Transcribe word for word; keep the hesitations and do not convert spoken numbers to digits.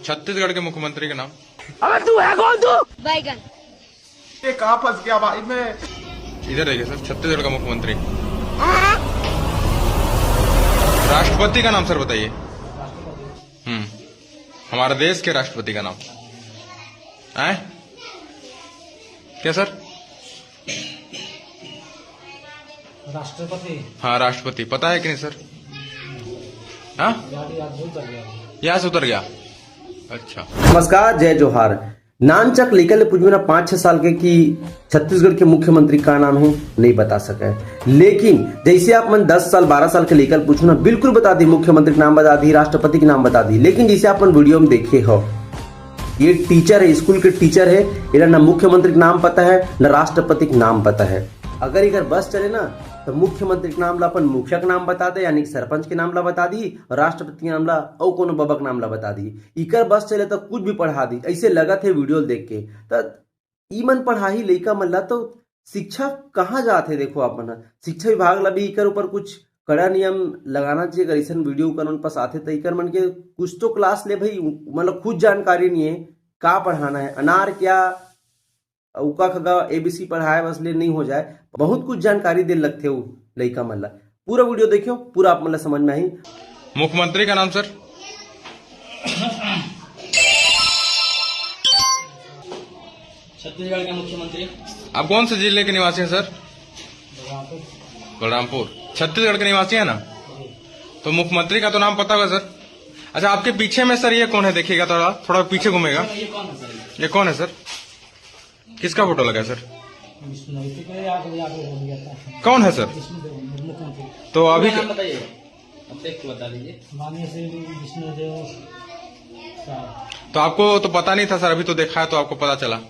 छत्तीसगढ़ के मुख्यमंत्री का नाम। अबे तू है कौन तू? बैगन। ये कहाँ फंस गया भाई मैं? इधर देखिए सर, छत्तीसगढ़ का मुख्यमंत्री। राष्ट्रपति का नाम सर बताइए। हम्म, हमारे देश के राष्ट्रपति का नाम है क्या सर? राष्ट्रपति। हाँ, राष्ट्रपति पता है कि नहीं सर? हाँ, यहाँ से उतर गया। अच्छा। नमस्कार, जय जोहार। नानचक लइका ले पूछबे ना पाँच छह साल के कि छत्तीसगढ़ के मुख्यमंत्री का नाम है, नहीं बता सके। लेकिन जैसे आप मन दस साल, बारह साल के लइका ले पूछो ना, बिल्कुल बता दी, मुख्यमंत्री के नाम बता दी, राष्ट्रपति के नाम बता दी। लेकिन जैसे आप मन वीडियो में देखे हो, ये टीचर है, स्कूल के टीचर है, इला ना मुख्यमंत्री के नाम पता है, ना राष्ट्रपति के नाम पता है। अगर इकर बस चले ना, तो मुख्यमंत्री के नाम ला अपन मुखिया के नाम बता दे, यानी कि सरपंच के नाम ला बता दी, और राष्ट्रपति के नाम ला अउ कोनो बबा के नाम ला बता दी। इकर बस चले तो कुछ भी पढ़ा दी, ऐसे लगत है वीडियो देख के। तो ई मन पढ़ाही लइका मन ला, तो शिक्षा कहाँ जात है? देखो आप मन ह, शिक्षा विभाग ला भी इकर ऊपर कुछ कड़ा नियम लगाना चाहिए। अगर ऐसन वीडियो कर मन पास आथे तो इकर मन के कुछ तो क्लास ले भाई, मतलब खुद जानकारी नहीं है का पढ़ाना है, अनार क्या, उका खगा एबीसी पढ़ाए बस ले नहीं हो जाए, बहुत कुछ जानकारी दे लगथे वो लइका मन ला। पूरा वीडियो देखियो, पूरा आप मन ला समझ में आही। मुख्यमंत्री का नाम सर? छत्तीसगढ़ के मुख्यमंत्री। आप कौन से जिले के निवासी हैं सर? बलरामपुर। छत्तीसगढ़ के निवासी है ना? तो मुख्यमंत्री का तो नाम पता होगा सर। अच्छा, आपके पीछे में सर ये कौन है? देखिएगा थोड़ा, थोड़ा पीछे घूमेगा। ये कौन है सर? ये कौन है सर? किसका फोटो लगा है सर? विष्णु, इसी के आगे, आगे हो गया था। कौन है सर? विष्णु देव, मुख्यमंत्री। तो अभी नाम बताइए, अब देख के बता दीजिए। माननीय श्री विष्णु देव साहब। तो आपको तो पता नहीं था सर, अभी तो देखा है तो आपको पता चला।